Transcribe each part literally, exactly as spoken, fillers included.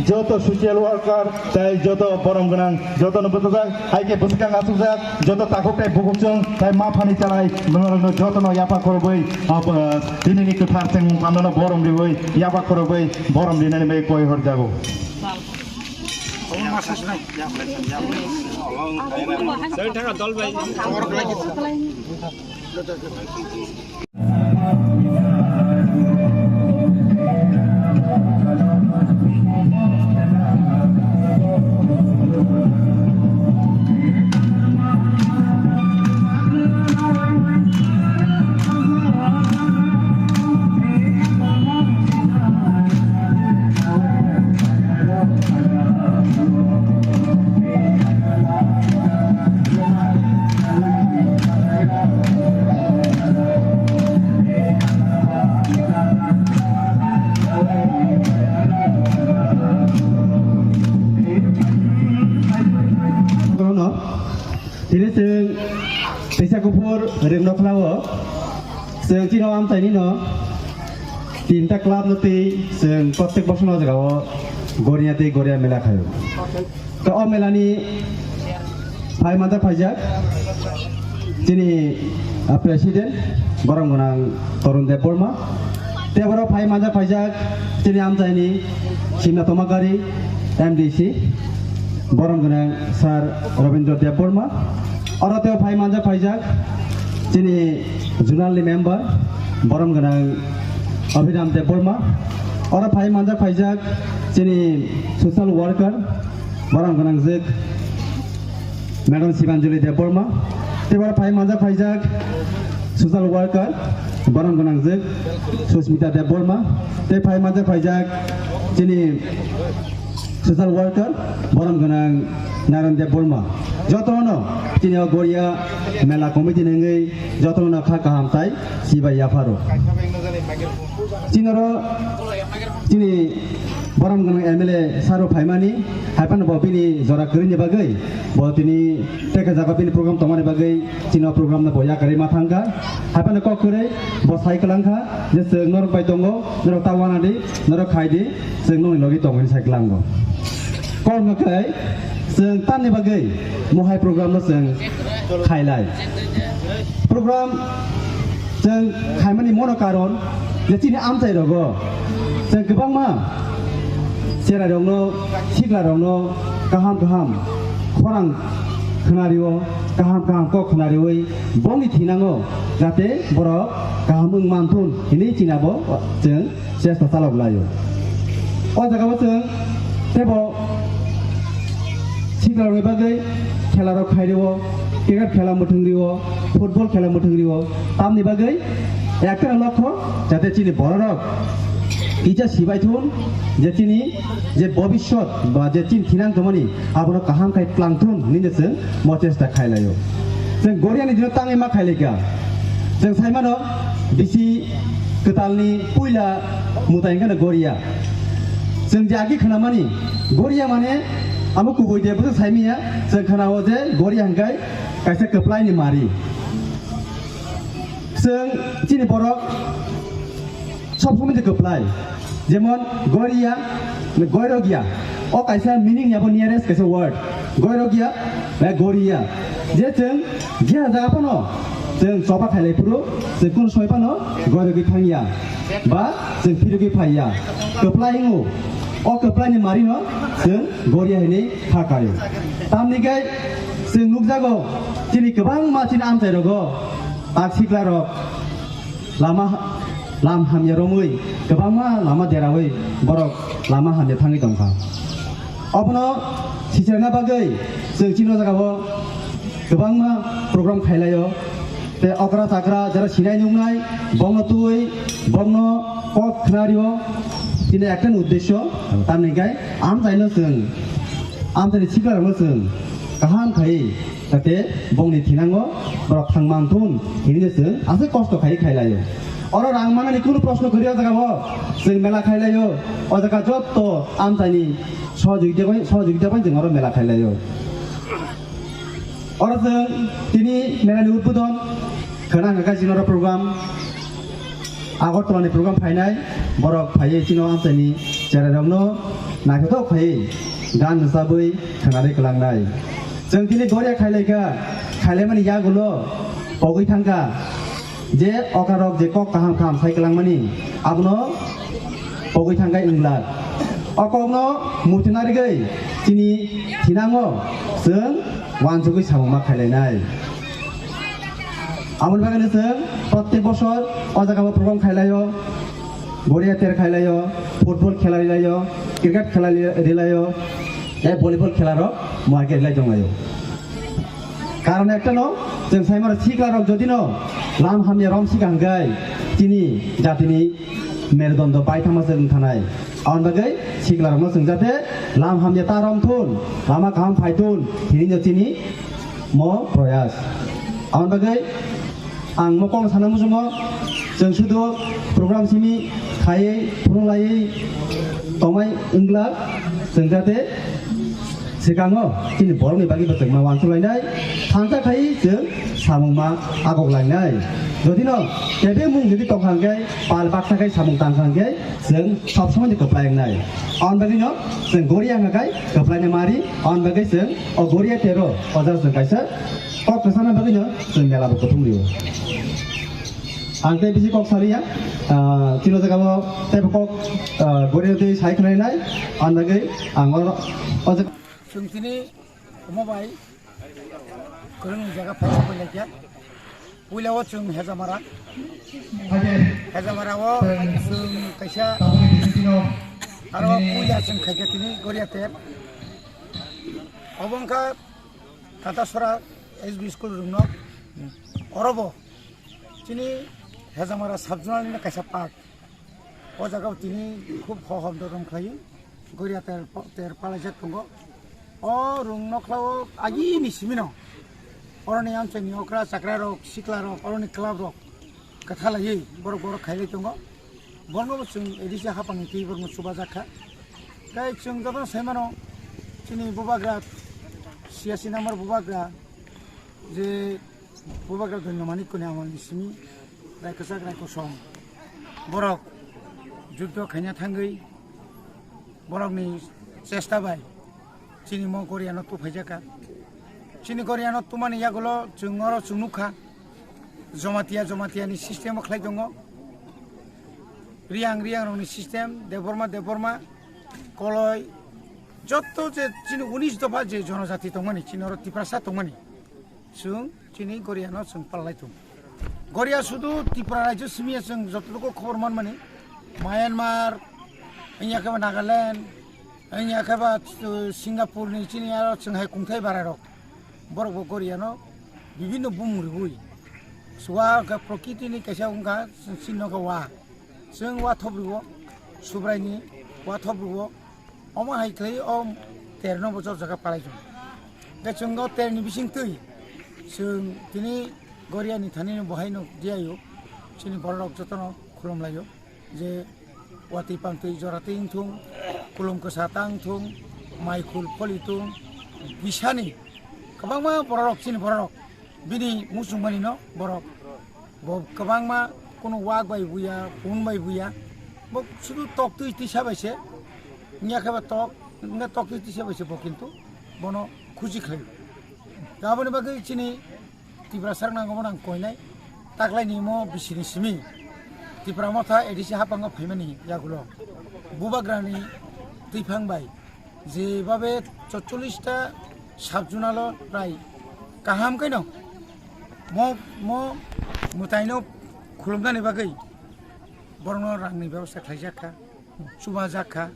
Joto social worker tai joto borom gwnang, jotono bwchajak, hai khe bwswkang achukjak joto takhuk tai bukhuk chwng tai ma phani chalai norokno jotono yapha khorobwi, ah, tinini kwthar chengmung kamnano borom riwi yapha khorobwi borom rinani bai koi horjago. Tini chwng teisa kuphur ring nokhlao chwng chini amchaini no tinta club no twi chwng prottek bosor no jagao Goria tei Goria mela khaio. To o mela ni phai manjak phaijak chini, ah, president borom gwnang Torun Debbarma. Tei borok phai manjak phaijak chini amchaini Simna Tomakari M D C, borom gwnang Sir Rabindra Debbarma. Oro tei phai manjak phaijak chini zonal ni member borom gwnang Abhiram Debbarma. Oro phai manjak phaijak chini social worker borom gwnang jwk Madam Sibanjali Debbarma, tei oro phai manjak phaijak social worker, borom gwnang jwk Susmita Debbarma, tei phai manjak phaijak chini social worker, borom gwnang Narayan Debbarma. Jotono chini o Goria mela committee ni wngwi jotono kha kaham tai sibai yapharo. Chini oro chini borom gwnang M L A sir rok phaimani, hai phano bo bini jora kwrwini bagwi bo tini teke jaga bini program tongmani bagwi chini o program no bo yakarwi ma thangkha. Hai phano kok kwrwi bo sai kwlangkha je chwng norok bai tongo, norok ta wanadi, norok khaidi, chwng nokni logi tongo hinwi sai kwlango. Kok no khe chwng tamni bagwi mohai program no chwng khailai. Program chwng khaimani mono karon je chini amchai rogo chwng kwbangma cherai rokno, sikla rokno kaham kaham khorang khwnario, kaham kaham kok khwnariwi bongni thinango jate borok kaham wng manthun hinwi chini abo chwng chesta chalok laio. O jaga o chwng tebo sikla rokni bagwi khela rok khai rio, cricket khela mwthwng rio, football khela mwthwng rio, tamni bagwi ekta lokho jate chini bororok kisa sibai thun je chini je bobishyot ba je chini thinang tongmani abono kaham khai tlang thun hinwi chwng mo chesta khai laio. Chwng Goriani dino tangwi ma khai laikha. Chwng sai mano bisi kwtalni puila mutai hwnkhe no Goria. Chwng je agi khwnamani Goria mane amo kubui de bwswk sai manya, chwng khwnao je Goria hwnkhe kaisa kwplaini mari. Chwng chini borok sob somoi de kwplai. Jemon Goria, Goirogya. O kaisa meaning ni abo nearest kaisa word. Goirogya, ba Goria. Je chwng je jaga phano chwng choba khailai phuru, chwng kunu somoi phano goirogwi thangya. Ba chwng phirogwi phaiya. Kwplai hingo. O kwplai ni mari no chwng Goria hinwi kha kaio. Tamni gai chwng nukjago chini kwbangma chini amchai rogo tak sikla rok lama ha-, lam hamya romwi kwbangma lama derawi borok lama hamya thangwi tongkha. Obono sicherna bagwi chwng chini o jagao kwbangma program khailaio. Tei okra chakra jara sinai nuknai bongno twi bongno kok khnario chini ekta ni uddesyo tamni gai amchaino chwng amchaini sikla rokno chwng kaham khai Jate bongni thinango borok thang manthun hinwi se aswk kosto khai khai laio. Oro rang manani kunu proshno kwrwi o jaga o chwng mela khai laio. O jaga jotto amchaini sohojogita bai, sohojogita bai chwng oro mela khai laio. Oro chwng tini melani udbodon khwna hwnkha chini oro program. Agartala ni program phainai, borok phaiwi chini o amchaini cherai rokno Naithothok khai gan rwchabwi khwnarwi kwlangnai. Chwng tini goria khailaikha, khailaimani yagulo pogwi thangkha je okarok je kok kaham kaham sai kwlangmani abono pogwi thangkha wngla. O kokno muchunarigwi chini thinango chwng wansugwi samungma khailainai. Aboni bagwino chwng protek bosor o jagao program khailaio, goria ter khailaio, football khela rilaio, cricket khela ri-, rilaio, tei volleyball khela rok muiya khe rilai tonglaio. Karon ekta no, chwng sai mano sikla rok jodi no lam hamya rom sika hwnkhe chini jatini merudondo baithangma se wng thanai. Aboni bagwi sikla rokno chwng jate lam hamya ta rom thun, lama kaham phai thun, hinwi no chini mo proyas. Aboni bagwi ang mo kok sana muchungo, chwng sudu program simi khaiwi phunuk laiwi tongmai wngla, chwng jate swkango chini borokni bagwi bo chwngma wansuk lainai, thansa khai chwng samungma agok lainai. Jodi no tebe mung jodi tongkha hwnkhe pal baksa khai samung tangkha hwnkhe chwng sob somoi ni kwplai wngnai. Aboni bagwi no chwng goria wngkha khai kwplai ni mari, aboni bagwi chwng o goria tero o jaga chwng kaisa kok kwchana bagwi no chwng mela bo kuthum rio. Ang tei bisi kok saliya, ah, chini o jaga o tei bo kok, ah, goria tei sai khwnai nai, aboni bagwi ang o, o jaga. Chwng tini omo bai kwrwngni jaga phai phai laikha. Puila o chwng Hejamara. Hejamara o chwng kaisa aro puila chwng khaikha tini goria ter. Obo wngkha Tatasora S B school rungno. Orobo chini Hejamara sub zonal ni kaisa park. O jaga o tini khub ho hom dodom khlai goria ter, ter palaijak tongo. O rung nokla o agi ni simi no. Oroni amchai ni okra chakra rok, sikla rok, oroni club rok kwtha laiwi borok borok khailai tongo. Borno bo chwng A D C hapang ni twi borno chuba jak kha. Tei chwng joto sai mano chini bubagra siyasi number bubagra je Bubagra Dhanyo Manik Koni amolni simi rai kwchak rai kosom borok juddo khaina thangwi borokni chesta bai chini mo goriano tuphaijaka. Chini goriano tumani yagulo chwng oro chwng nukha Jamatia, Jamatiani system o khlai tongo. Riyang, Riyang rokni system, Debbarma, Debbarma, Koloi, jotto je chini unis dopha je jonojati tongmani, chini oro Tiprasa tongmani. Chwng chini goriano chwng pallai tongo. Goria sudu Tripura rajyo simi ya chwng jotoduko khobor manmani, Myanmar, wngya khe ba Nagaland, wngya khe ba, uh, Singapore ni chini aro chwng hai kungthai bara rok. Borok bo goriano bibinno bumung rwui. Suwa khe prokriti ni kaisa wngkha chini nokha wa. Chwng wa thop rwo, Subraini wa thop rwo. Omo hai khlai o terno bochor jaga palai tongo. Hwnkhe chwng o terni bising twi chwng tini goriani thani no bo hai no diyaio. Chini borok jotono khulum laio je watwi pangtwi jora twi wngthung, khulum kwsa ta wngthung, mai khul pholi thung, bisani kwbangma borok chini borok bini muchungmani no borok. Bo kwbangma kunu wak bai buya, pun bai buya. Bo sudu tok twi tisa bai se, wngya khe ba tok, wngya tok twi tisa bai se bo kintu bono khuji khlai. Aboni bagwi chini Tiprasa rok nango bono ang koinai. Taklai ni mo bisini simi Tipra Motha A D C hapang o phaimani yagulo Bubagra ni twiphang bai. Jebabe chotchollish ta sub zonal o prai kaham khe no mo, mo mwtai no khulumnani bagwi borokno rangni bebosta khlaijak kha, chuba jak kha.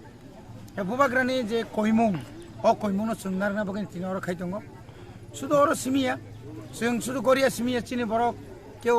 E Bubagrani je koimung, o koimung no chwng narwkna bagwi tini oro khai tongo. Sudu oro simi ya, chwng sudu goria simi ya, chini borok